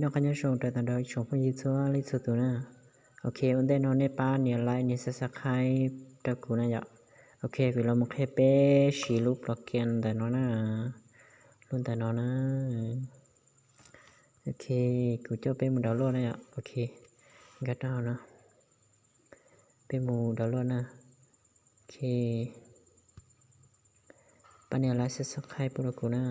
Noj qab nyob zoo rau tag nrho ib tsoom phooj ywg txhua leej txhua tus na. Ok, ua ntej no nej pab nias like nias subscribe rau kuv na yom. Ok, kuv los mus qhia peb siv lub program ntawm no na. Lub ntawm no na. Ok, kuv coj peb mus download na yom. Ok, nkag rau hauv no. Peb mus download na. Ok, pab nias like subscribe pub rau kuv na.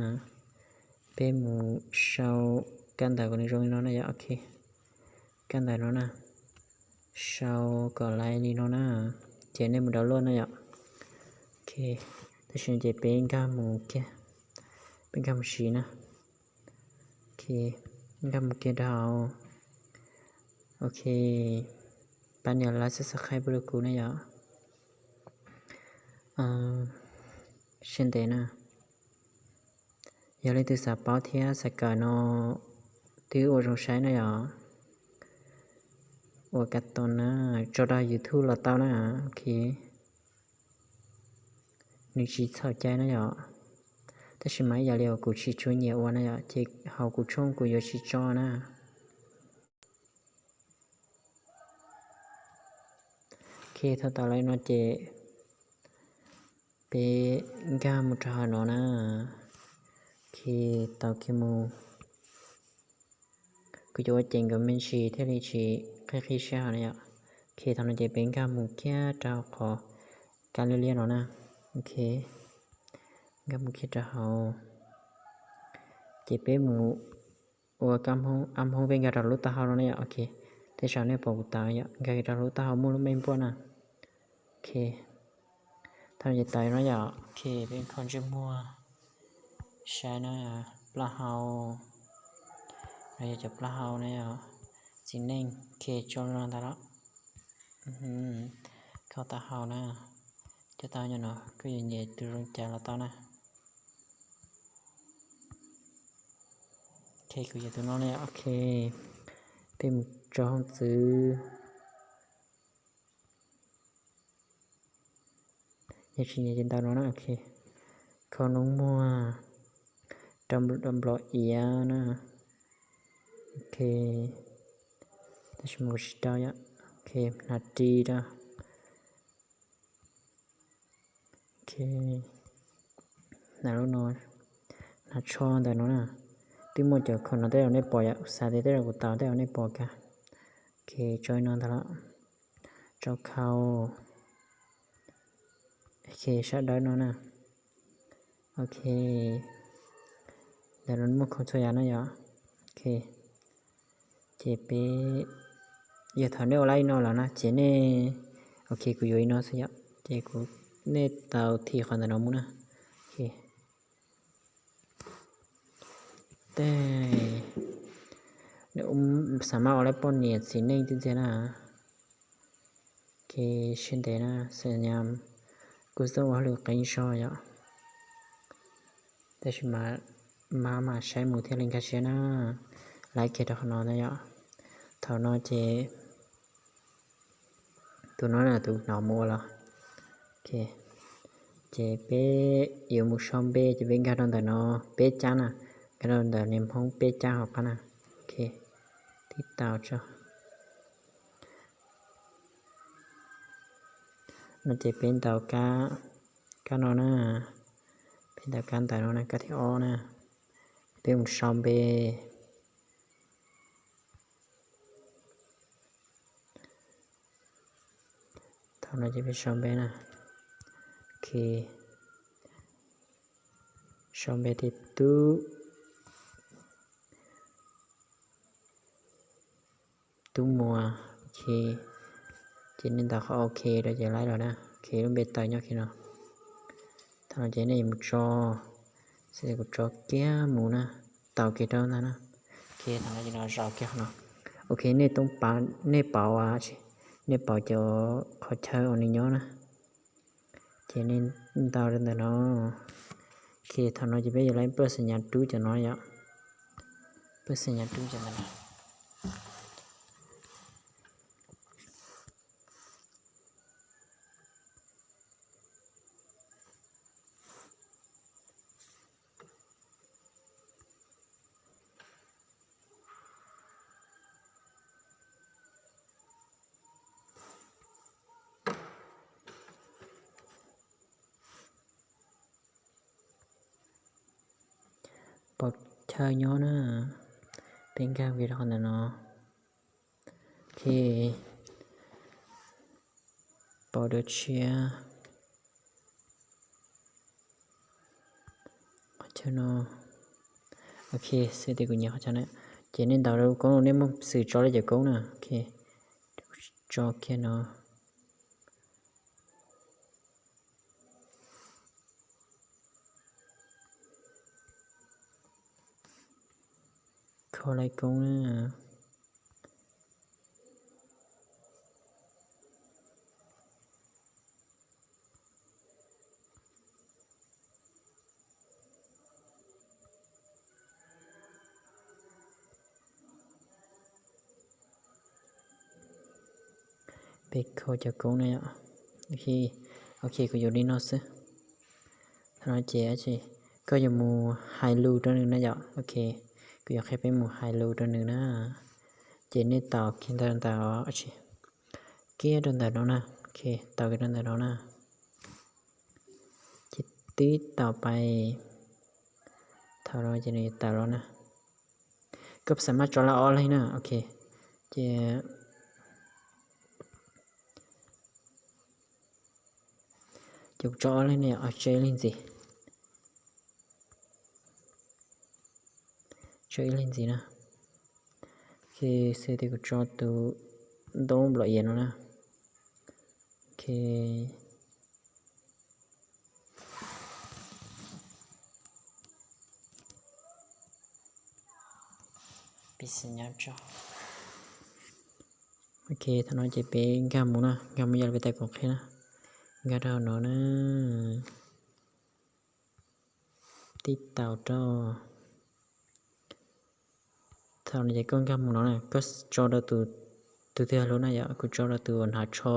Peb mus sau kab ntawv kom nws zoo li no na yom. Ok, kab ntawv no na, sau kom laiv li no na, ces nej mus download na yom. Ok, tam sim no ces peb nkag mus kiag, peb nkag mus siv na. Ok, nkag mus kiag rau hauv. Ok, pab nias like subscribe pub rau kuv na yom. Siab ntev na. Yog leej twg xav paub thiab xav kawm no twb ua zoo saib na yom. Ua kab toos na, tso rau YouTube los tau na. Ok, nws tsis txhaum cai na yom. Tab sis mas ib yam li uas kuv tsis tshua nyiam ua na yom, ces hauv kuv tshooj kuv yuav tsis tso na. Ok, thaum tau li no ces peb nkag mus rau hauv no na. Ok, tau kiag mus. Kuv cov ua ceev nkawd me ntsis thiaj li tsis qhib qhib siab hauv na yom. Ok, thaum no ces peb nkag mus kiag rau qhov kab liab liab no na. Ok, nkag mus kiag rau hauv, ces peb mus ua kab Hmoob, ab Hmoob peb nkag rau lub taub hau no na yom. Ok, tej zaum nej pom kuv tau yom, nkag rau lub taub hau muaj lub me npuaj na. Ok, thaum no ces tau no yom. Ok, peb kho ntsej muag saib na, plaub hau, no yog cov plaub hau na yom, txiv neej. Ok, tso no ntag los. Kho taub hau na, cov taub hau no koj yuav nyiam tus zoo cas los tau na. Ok, kuv yuav tus no na. Ok, peb mus tso hauv txwv. Yog tsis nyiam ces ntau no na. Ok, kho noob muag, rau nplo iav na. Ok, tab sis mas kuv tsis rau yom. Ok, hnav ris rau. Ok, hnav lub no, hnav tsho ntawm no na. Twb muaj cov kho no tej zaum nej pom yom, xav tias tej zaum kuv tau tej zaum nej pom kiag. Ok, tso li no ntag los. Tso khau. Ok, sab dawb no na. Ok, ntawm no muaj khau txhua yam na yom. Ok, ces peb, yog thaum nej ua li no lawm na ces nej, ok, kuv yuav li no xwb yom, ces kuv, nej tau thim qhov ntawm no mus na. Ok, tej, nej xav maj ua li poj niam txiv neej twb ntxiag na. Ok, siab ntev na, xav nyas kuj xav ua hauj lwm qee zog yom. Tab sis mas maj mam saib mus thiaj li nkag siab na. Laiv kiag rau qhov no na yom. Thaum no ces tus no na tus hnov mus ua los. Ok, ces peb yuav mus sau npe ces peb nkag rau ntawm no peb cab na, nkag rau ntawm niag Hmoob peb cab hauv qab na. Ok, tib tau tso. No ces peb ntaus kab, kab no na, peb ntaus kab ntawm no na, kab thib ob na, peb mus sau npe. Thaum no ces peb sau npe na. Ok, sau npe tias Tub, Tub Muas. Ok, ces nej ntaus qhov ok rau ces laiv los na. Ok, lub npe tawm nyob kiag no. Thaum no ces nej yuav mus tso, xav tias kuv tso kiag mus na, tau kiag rau ntag na. Ok, thaum no ces nws zaum kiag qhov no. Ok, nej toob pa, nej pauv, nej pauv cov qhov chaw uas nws nyob na. Ces nej ntaus rau ntawm no. Ok, thaum no ces peb yuav laiv pab xas nyas rub cov no yom. Pab xas nyas rub cov ntawm no. Chaw nyob na, peb nkag kiag rau qhov ntawm no. Ok, pom dua tshiab. Qhov chaw no, ok, xwb tias kuv nyiam qhov chaw na. Ces nej ntaus rau koob, nej muaj xwm tso li cov koob na. Ok, tso kiag no. Kho lais koob na. Peb kho cov koob na yom. Ok, kuv yuav li no xwb. Thaum no ces koj yuav mus hais lus rau nws na yom. Ok, kuv yuav qhia peb mus hais lus rau nws na. Ces nej taus kiag ntawm, kiag rau ntawm no na. Ok, taus kiag rau ntawm no na. Ces tib taus pais, thaum no ces nws yuav tawm los na. Koj xav mas tso laj ob leeg na, ok. Ces ces kuv tso ob leeg ne, tso ib leeg ntxiv. Tso ib leeg ntxiv na. Ok, xwb tias kuv tso tus ntoo nplom iav no na. Ok. Peb xav nyob tso. Ok, thaum no ces peb nkag mus na, nkag mus yog li peb tais kuv qhia na. Nkag rau hauv no na. Tib taus rau. Thaum no ces koj nkag mus no na, koj tso rau tus, tus twg hais lus na yom, kuv tso rau tus uas hnav tsho,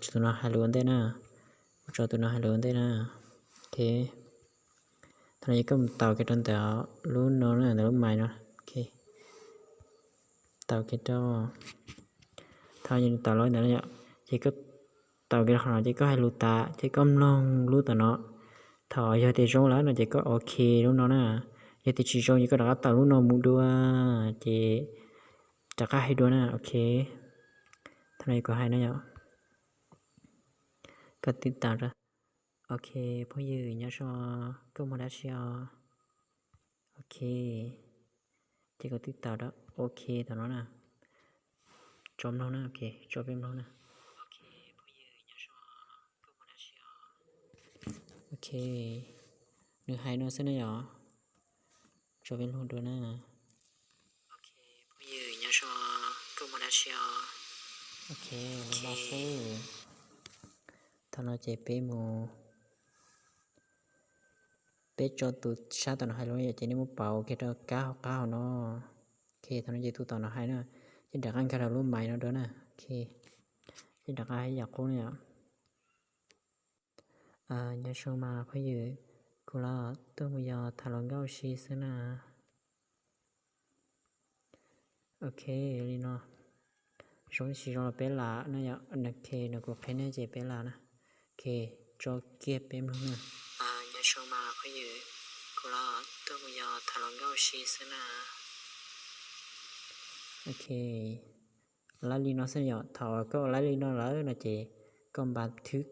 tus no hais lus ua ntej na, kuv tso tus no hais lus ua ntej na. Ok, thaum no ces koj mus taus kiag rau ntawm lub no na, ntawm lub mais no. Ok, taus kiag rau. Thaum no ces nws taus los ntawm no yom, ces koj taus kiag rau qhov no ces koj hais lus tas ces koj mloog lub tom no. Thaum yog tias zoo lawm no ces koj ok lub no na. Yog tias tsis zoo ces koj rov qab taus lub no mus dua, ces rov qab hais dua na. Ok, thaum no kuv hais na yom. Koj tib taus rau. Ok, phooj ywg nyob zoo, koj muaj dab tsi os? Ok, ces koj tib taus rau ok tom no na. Tso mloog na, ok, tso peb mloog na. Ok, nws hais no xwb na yom. Tso peb mloog dua na. Ok, phooj ywg nyob zoo, koj muaj dab tsi os? Ok, no xwb. Thaum no ces peb mus, peb tso tus sab tom no hais lus yom, ces nej muab pauv kiag rau kab hauv qab hauv no. Ok, thaum no ces tus tom no hais na, ces rov qab nkag rau lub mais no dua na. Ok, ces rov qab hais yam qub na yom. Nyob zoo mas phooj ywg, kuv los tuaj mus yos tham hluas nkauj si xwb na. Ok, li no. Zoo tsis zoo los peb lam na yom, ok, no kuv qhia nej ces peb lam na. Ok, tso kiag peb mloog na. Nyob zoo mas phooj ywg, kuv los tuaj mus yos tham hluas nkauj si xwb na. Ok, laib li no xwb yom, thaum koj laib li no lawm no ces koj npa thwb.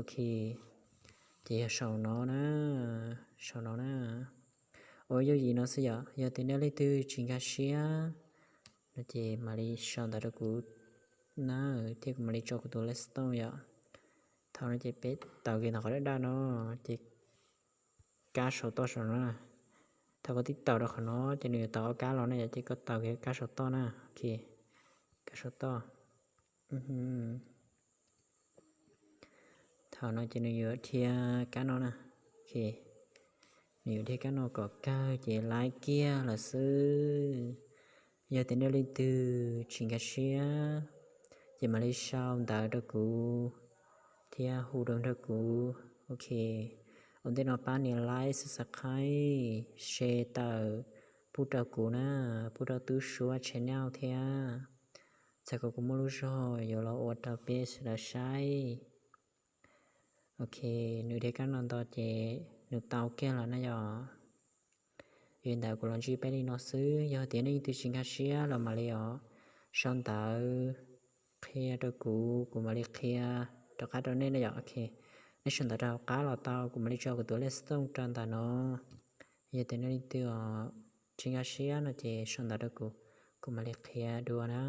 Ok, ces yog saum no na, saum no na. Ua yooj yim no xwb yom, yog tias nej leej twg tsis nkag siab no ces mam li sau ntawv rau kuv na, thiab kuv mam li tso kuv tus lej xov tooj yom. Thaum no ces peb taus kiag ntawm qhov daj daj no, ces kab saum toj saum no na. Thaum koj tib taus rau qhov no ces nws yuav tau ob kab los na yom, ces koj taus kiag kab saum toj na. Ok, kab saum toj. Thaum no ces nws yuav dhia kab no na. Ok, nws yuav dhia kab no kom kawg ces laib kiag lawm xwb. Yog tias nej leej twg tsis nkag siab ces mam li sau ntawv rau kuv thiab hu rau nrog kuv. Ok, ua ntej no pab nias like, subscribe, share tawm pub rau kuv na, pub rau Tub Suab channel thiab. Txhais kom kuv muaj lub zog yuav los ua rau peb sawv daws saib. Ok, nws dhia kab no nto ces nws tau kiag lawm na yom. Yog li ntawd kuv los ntsib peb li no xwb, yog tias nej leej twg tsis nkag siab los mam li os sau ntawv qhia rau kuv, kuv mam li qhia rov qab rau nej na yom. Ok, nej sau ntawv rau hauv qab los tau, kuv mam li tso kuv tus lej xov tooj rau ntawm no. Yog tias nej leej twg tsis nkag siab no ces sau ntawv rau kuv, kuv mam li qhia dua na.